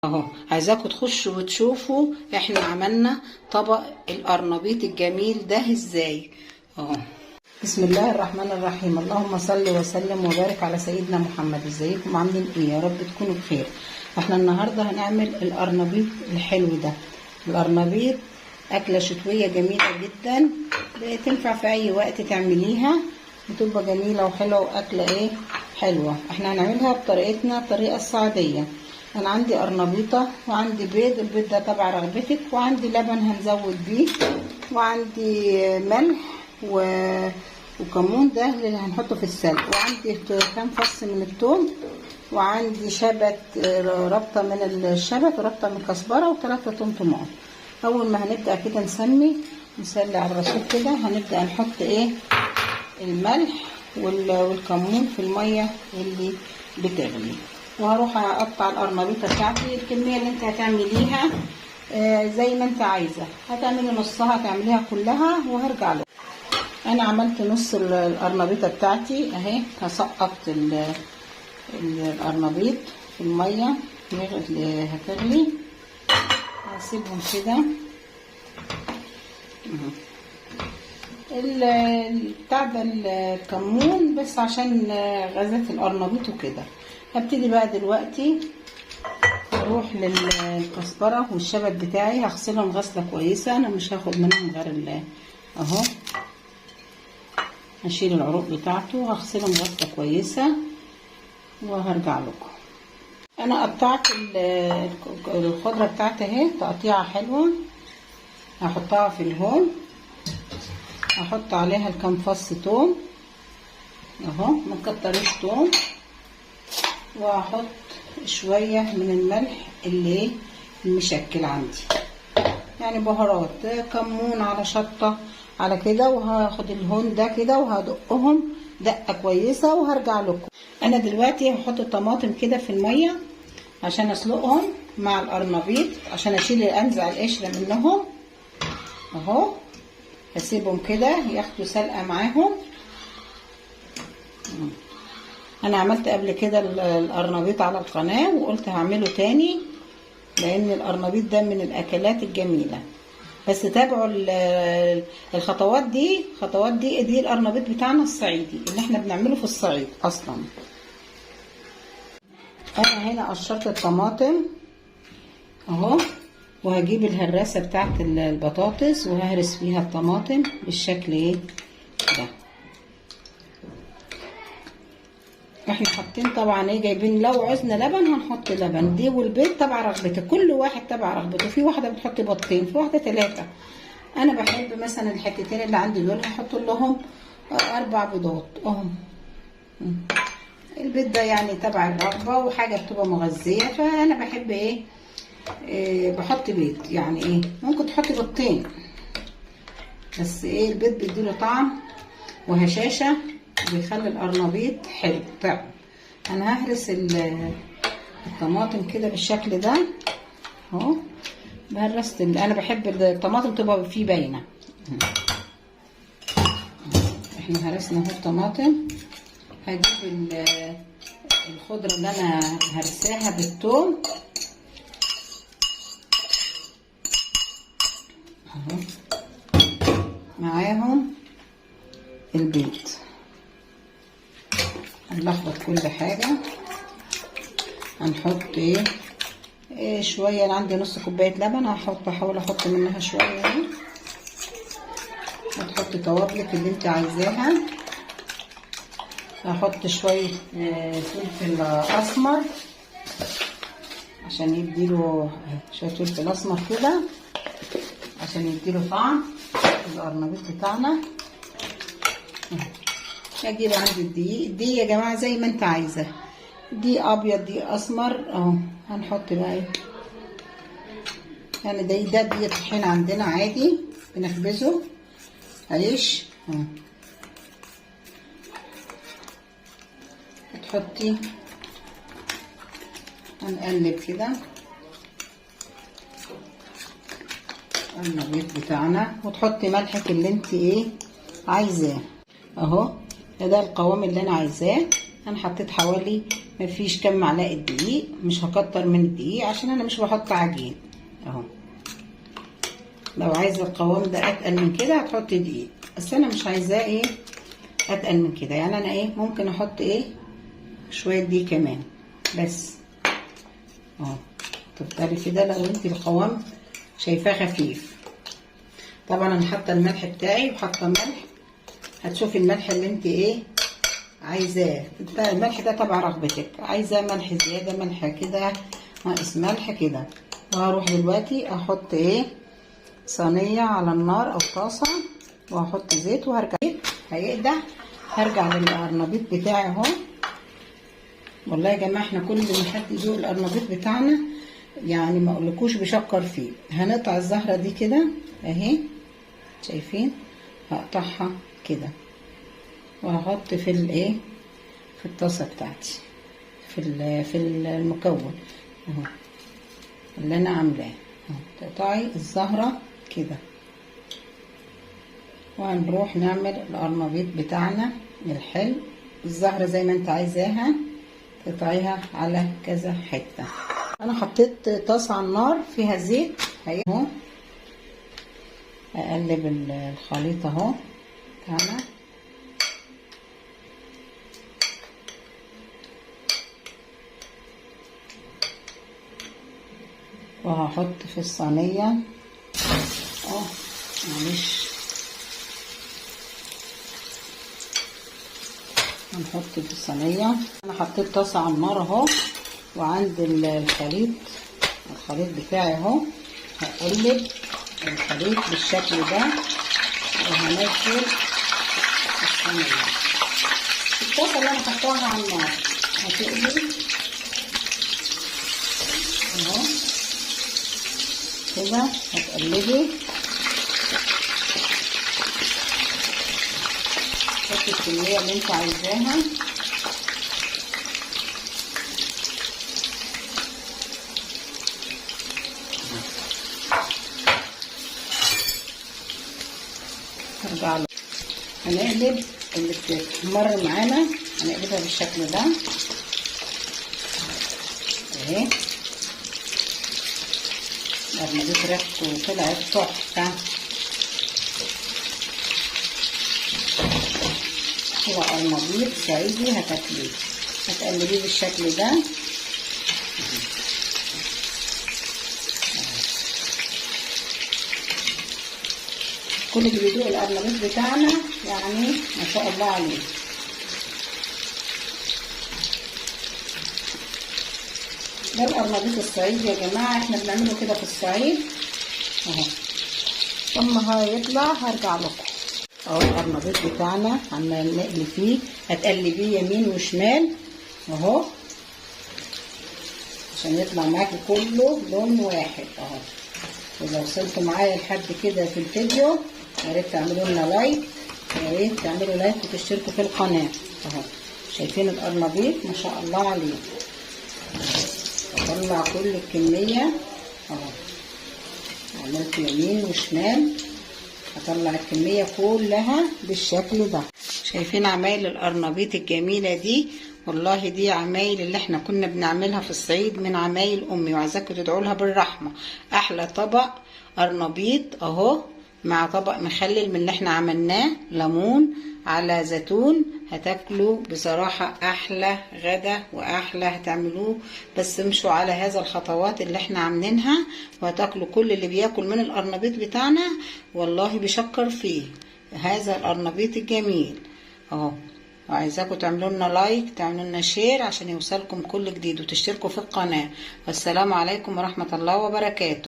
اهو عايزاكم تخشوا وتشوفوا احنا عملنا طبق القرنبيط الجميل ده ازاي. اهو بسم الله الرحمن الرحيم، اللهم صل وسلم وبارك على سيدنا محمد. ازيكم عاملين ايه؟ يا رب تكونوا بخير. احنا النهارده هنعمل القرنبيط الحلو ده. القرنبيط اكله شتوية جميلة جدا، تنفع في اي وقت تعمليها، بتبقى جميلة وحلوه واكله ايه حلوة. احنا هنعملها بطريقتنا، الطريقة السعودية. انا عندي قرنبيطه وعندي بيض، البيض ده تبع رغبتك، وعندي لبن هنزود بيه، وعندي ملح وكمون ده اللي هنحطه في السلق، وعندي كام فص من الثوم، وعندي شبت، ربطه من الشبت وربطه من الكزبره، وثلاثة طماطم. اول ما هنبدا كده نسمي نسلي على الرسول كده، هنبدا نحط ايه الملح والكمون في المية اللي بتغلي. وهروح اقطع القرنبيطه بتاعتي الكمية اللي انت هتعمليها زي ما انت عايزه، هتعملي نصها هتعمليها كلها، وهرجع لك. انا عملت نص القرنبيطه بتاعتي اهي. هسقط القرنبيط في المية اللي هتغلي، هسيبهم كده بتاع ده الكمون بس عشان غازات القرنبيط وكده. هبتدي بقى دلوقتي اروح للكزبره والشبت بتاعي، هغسلهم غسله كويسة، انا مش هاخد منهم غير اهو، هشيل العروق بتاعته، هغسلهم غسله كويسة وهرجع لكم. انا قطعت الخضرة بتاعتي اهي تقطيعه حلوة، هحطها في الهون، هحط عليها الكام فص توم اهو، ما تكتريش توم، وهحط شوية من الملح اللي المشكل عندي، يعني بهارات كمون على شطه على كده. وهاخد الهون ده كده وهدقهم دقه كويسة وهرجع لكم. انا دلوقتي هحط الطماطم كده في المية عشان اسلقهم مع القرنبيط، عشان اشيل انزع القشرة منهم اهو. هسيبهم كده ياخدوا سلقه معاهم. انا عملت قبل كده القرنبيط على القناة وقلت هعمله تاني، لان القرنبيط ده من الاكلات الجميلة. بس تابعوا الخطوات دي، الخطوات دي القرنبيط بتاعنا الصعيدي اللي احنا بنعمله في الصعيد اصلا. انا هنا قشرت الطماطم اهو، وهجيب الهراسه بتاعت البطاطس وههرس فيها الطماطم بالشكل ايه ده. احنا حاطين طبعا ايه، جايبين لو عوزنا لبن هنحط لبن، دي والبيض تبع رغبتك، كل واحد تبع رغبته. في واحدة بتحط بيضتين، في واحدة 3. انا بحب مثلا الحتتين اللي عندي دول هحط لهم 4 بيضات اهم. البيض ده يعني تبع الرغبة وحاجه بتبقى مغذيه، فانا بحب ايه بحط بيض، يعني ايه ممكن تحطي بيضتين بس، ايه البيض بيديله طعم وهشاشه وبيخلي القرنبيط حلو طعم. انا ههرس الطماطم كده بالشكل ده اهو. بهرست، انا بحب الطماطم تبقى فيه باينة. احنا هرسنا اهو الطماطم. هجيب الخضرة اللي انا هرساها بالثوم اهو، معاهم البيض. هنلخبط كل حاجة. هنحط ايه شوية، انا عندي نص كوباية لبن، هحاول احط منها شوية اهي. هتحطي توابلك اللي انت عايزاها. هحط شوية فلفل اسمر عشان يديله شوية فلفل اسمر كده عشان يديله طعم القرنبيط بتاعنا. هجيب عندي الدقيق، الدقيق يا جماعة زي ما انت عايزه، دقيق ابيض دقيق اسمر اهو. هنحط بقى ايه يعني، ده دقيق طحين عندنا عادي بنخبزه عيش اهو. هتحطي، هنقلب كده القرنبيط بتاعنا، وتحطي ملحك اللي انت ايه عايزاه اهو. ده القوام اللي انا عايزاه. انا حطيت حوالي مفيش كام معلقه دقيق، مش هكتر من الدقيق عشان انا مش بحط عجين اهو. لو عايزه القوام ده اتقل من كده هتحطي دقيق، بس انا مش عايزاه ايه اتقل من كده. يعني انا ايه ممكن احط ايه شوية دقيق كمان بس اهو. تفضلي كده لو انت القوام شايفاه خفيف. طبعا انا حاطه الملح بتاعي وحاطه ملح، هتشوفي الملح اللي انت ايه عايزاه. الملح ده تبع رغبتك، عايزاه ملح زيادة، ملح كده ناقص ملح كده. وهروح دلوقتي احط ايه صينية على النار او طاسه، وهحط زيت وهرجع هيقدح. هرجع للقرنبيط بتاعي اهو. والله يا جماعة احنا كل ما حد يذوق القرنبيط بتاعنا يعني ما اقولكوش بشكر فيه. هنقطع الزهرة دي كده اهي، شايفين؟ هقطعها كده وهحط في الايه في الطاسه بتاعتي في المكون اهو اللي انا عاملاه اهو. تقطعي الزهرة كده، وهنروح نعمل القرنبيط بتاعنا الحلو. الزهرة زي ما انت عايزاها تقطعيها على كذا حتة. انا حطيت طاسه على النار فيها زيت اهو، اقلب الخليط اهو بتاعنا. وهحط في الصينية معلش، هنحط في الصينية. انا حطيت طاسه على النار اهو، وعند الخليط بتاعي اهو. هقلب الخليط بالشكل ده وهنزل الصينية. الطاسه اللي انا حطاها على النار هتقلب اهو كده، هتقلبي حطي الكمية اللي انت عايزاها. هرجع له. هنقلب اللي بتتمر معانا، هنقلبها بالشكل ده اهي. القرنبيط ريحته طلعت تحفة. هو قرنبيط صعيدي هتاكليه، هتقلبيه بالشكل ده. كل اللي بيدوق القرنبيط بتاعنا يعني ما شاء الله عليه. ده القرنبيط الصعيدي يا جماعة، احنا بنعمله كده في الصعيد اهو. ثم هيطلع هرجع لكم اهو. القرنبيط بتاعنا عمال نقلي فيه، هتقلبيه يمين وشمال اهو عشان يطلع معاكي كله لون واحد اهو. واذا وصلتوا معايا لحد كده في الفيديو يا ريت تعملوا لنا like، يا ريت تعملوا like وتشتركوا في القناة اهو. شايفين القرنبيط ما شاء الله عليه، اطلع كل الكمية اهو. عملت يمين وشمال، هطلع الكمية كلها بالشكل ده. شايفين عمايل القرنبيط الجميلة دي؟ والله دي عمايل اللي احنا كنا بنعملها في الصعيد من عمايل امي، وعايزاكم تدعوا لها بالرحمة. احلى طبق قرنبيط اهو مع طبق مخلل من اللي احنا عملناه، ليمون على زيتون. هتاكلوا بصراحة احلى غدا واحلى هتعملوه، بس امشوا على هذا الخطوات اللي احنا عاملينها وهتاكلوا. كل اللي بياكل من القرنبيط بتاعنا والله بيشكر فيه هذا القرنبيط الجميل اهو. وعايزاكم تعملوا لنا like، تعملوا لنا share عشان يوصلكم كل جديد، وتشتركوا في القناة. والسلام عليكم ورحمة الله وبركاته.